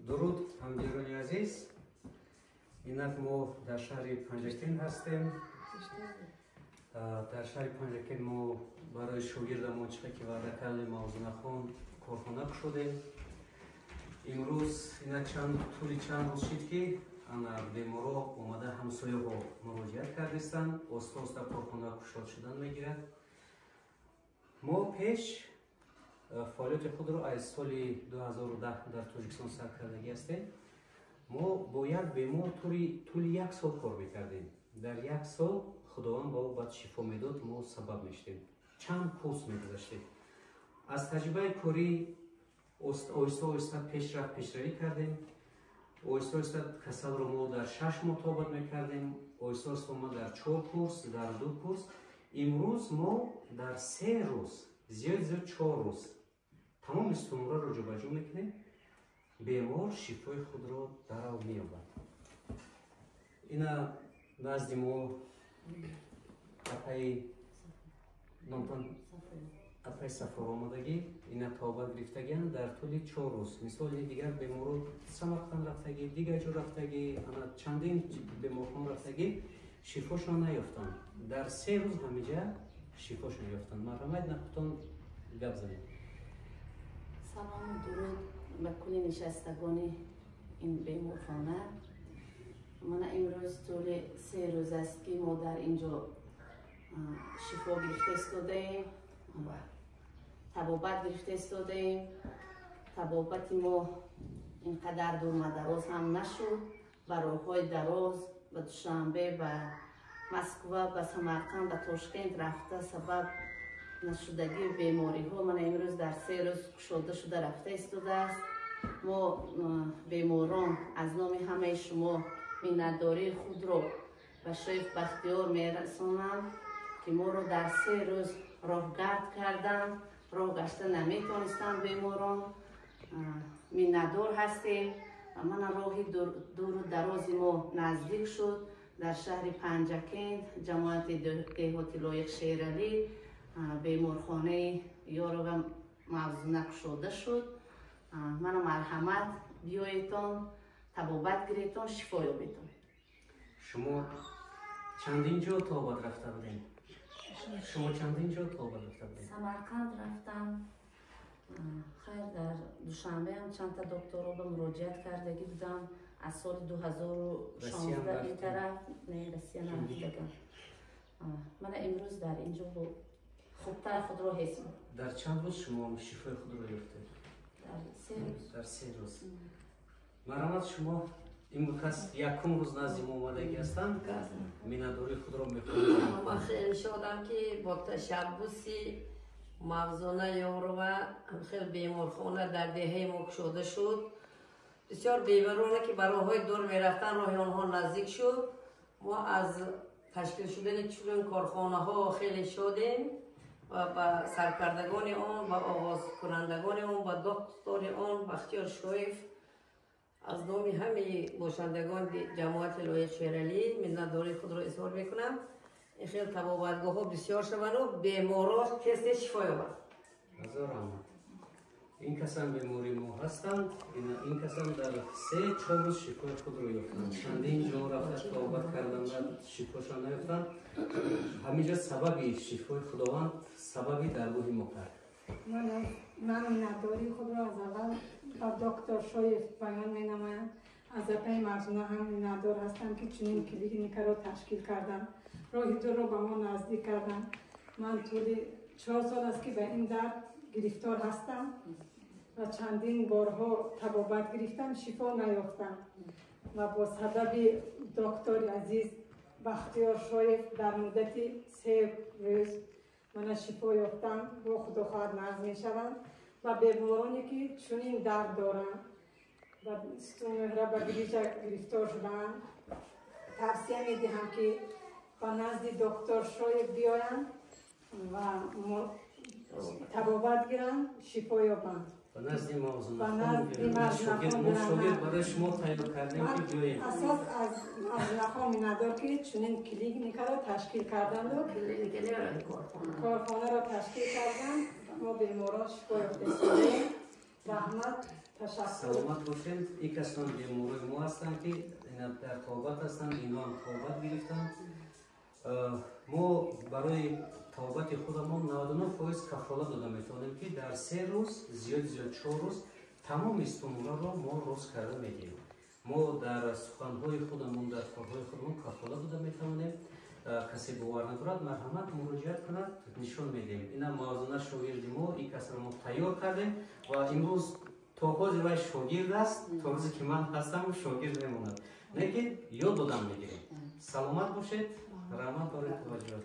Дуруд, ҳамдиёрони азиз. Инак мо дар шаҳри Панҷакент ҳастем. Дар шаҳри Панҷакент мо барои шогирдамон, чӣ ки ваъда кардем, Мавзунахон, корхона кушодем. Имрӯз инак чанд тӯли чанд рӯз шид, ки ана беморо омада, ҳамсояҳо муроҷиат кардистанд. Оста оста корхона кушод шудан мегирад. Мо пеш фаъолияти худро аз соли 2010 дар Тоҷикистон сар кардагӣ ҳастем. Мо бо як бемор тӯли як сол кор мекардем. Дар як сол Худованд ба ӯ баъд шифо медод, мо сабаб мешудем, чанд курс мегузаштем. Аз таҷрибаи корӣ оҳиста оҳиста пешрафт, пешравӣ кардем. Оҳиста оҳиста касалро мо дар 6 моҳ тобат мекардем, оҳиста оҳиста мо дар чор курс, дар ду курс. Имрӯз мо дар 3 рӯз, зиёд зиёд 4 рӯз тамоми сумраро ҷобаҷо мекунем. Бемор шифои худро дарав меёбад. Ина назди мо апаи, номтон? Апаи Сафор омадагӣ, ина тобат гирифтагианд дар тӯли 4 рӯз. Мисоли дигар беморо Самарқанд рафтагӣ, дигар ҷо рафтагӣ, ана чандин беморхона рафтагӣ, шифошон наёфтанд. Дар 3 рӯз ҳамиҷа шифошон ёфтанд. Марҳамат, нахутон гап занед. Салому дуруд ба кулли нишастагони ин беморхона. Мана имрӯз тӯли 3 рӯз аст, ки мо дар ин ҷо шифо гирифта истодаем, табобат гирифта истодаем. Табобати мо ин қадар дурмадароз ҳам нашуд. Ба роҳҳои дароз, ба Душанбе, ба Москва, ба Самарқанд, ба Тошкент рафта, сабаб нашудагии бемориҳо мана имрӯз дар 3 рӯз кушода шуда рафта истодааст. Мо, беморон, аз номи ҳамаи шумо миннатдории худро ба Шоев Бахтиёр мерасонам, ки моро дар 3 рӯз роҳгард карданд. Роҳ гашта наметонистанд беморон. Миннатдор ҳастем. Мана роҳи дуру дарози мо наздик шуд. Дар шаҳри Панҷакент, ҷамоати деҳоти Лоиқ Шералӣ, беморхонаи Ёрова Мавзуна кушода шуд. Мана марҳамат, биёедтон, табобат гиретон, шифо ёбедон. Шумо чандин ҷо тобат рафта будем? Шумо чандин ҷо тобат рафта будем? Самарқанд рафтам. Хайр, дар Душанбеам чандта докторо ба муроҷиат кардагӣ будам аз соли 2016 ин тараф. Не, Россия нарафтагам. Мана имрӯз дар ин ҷо хубтар худро ҳис. Дар чанд рӯз шумо шифои худро ёфтед? Дар 3 рӯз. Дар 3 рӯз. Марҳамат, шумо ин кас якум рӯз назди мо омадагӣ ҳастанд, миннатдории худро мехоҳам. Ман хеле шодам, ки бо ташаббуси Мавзуна Ёрова хел беморхона дар деҳаи мо кушода шуд. Бисёр бемороне, ки ба роҳҳои дур мерафтанд, роҳи онҳо наздик шуд. Мо аз ташкил шудани чунин корхонаҳо хеле шодем ва ба саркардагони он, ба оғозкунандагони он, ба доктори он Бахтиёр Шоев аз номи ҳамаи бошандагони ҷамоати Лоиқ Шералӣ миннатдории худро изҳор мекунам. Ин хел табобатгоҳҳо бисёр шаванду беморон тез тез шифо ёбанд. Ҳазор раҳмат. Ин касан бемори мо ҳастанд. Ин касан дар 3-4 рӯз шифои худро ёфтанд. Чандин ҷо рафта табобат карданд, шифошон наёфтанд. Ҳаминҷо сабаби шифои Худованд сабаби даргоҳи мо кард. Ман миннатдории худро аз аввал ба доктор Шоев баён менамоям. Аз апаи Мавзуна ҳам миннатдор ҳастам, ки чунин клиникаро ташкил карданд, роҳи дурро ба мо наздик карданд. Ман тӯли 4 сол аст, ки ба ин дард гирифтор ҳастам ва чандин борҳо табобат гирифтам, шифо наёфтам ва бо сабаби доктори азиз Бахтиёр Шоев дар муддати 3 рӯз мана шифо ёфтам. Бо Худо хоҳад, нағз мешавам. Ва бемороне, ки чунин дард доранд ва сутунмӯҳра, ба грижа гирифтор шудаанд, тавсия медиҳам, ки ба назди доктор Шоев биёянд ва табобат гиранд, шифо ёбанд. Ба назди Мавзунахон. Шогирд барои шумо тайёр кардем, ки биёем. Асос аз Мавзунахон миннатдор, ки чунин клиникаро ташкил карданду корхонаро ташкил карданд. Мо беморон шифо ёфта истодаем. Раҳмат, ташаккур. Саломат бошед. Ин касон беморои мо ҳастанд, ки дар табобат ҳастанд, ино ҳам табобат гирифтанд. Мо барои табобати худамон 99% кафолат дода метавонем, ки дар 3 рӯз, зиёд зиёд 4 рӯз тамоми стумораро мо рост карда медиҳем. Мо дар суханҳои худамон, дар корҳои худамон кафолат дода метавонем. Касе бовар надорад, марҳамат, муроҷиат кунад, нишон медиҳем. Ина Мавзуна, шогирди мо, ин касро мо тайёр кардем ва имрӯз то ҳозир вай шогирд аст, то рӯзе ки ман ҳастам, шогирд мемонад, лекин ёд додам мегирем. Саломат бошед, раҳмат барои таваҷҷӯҳ.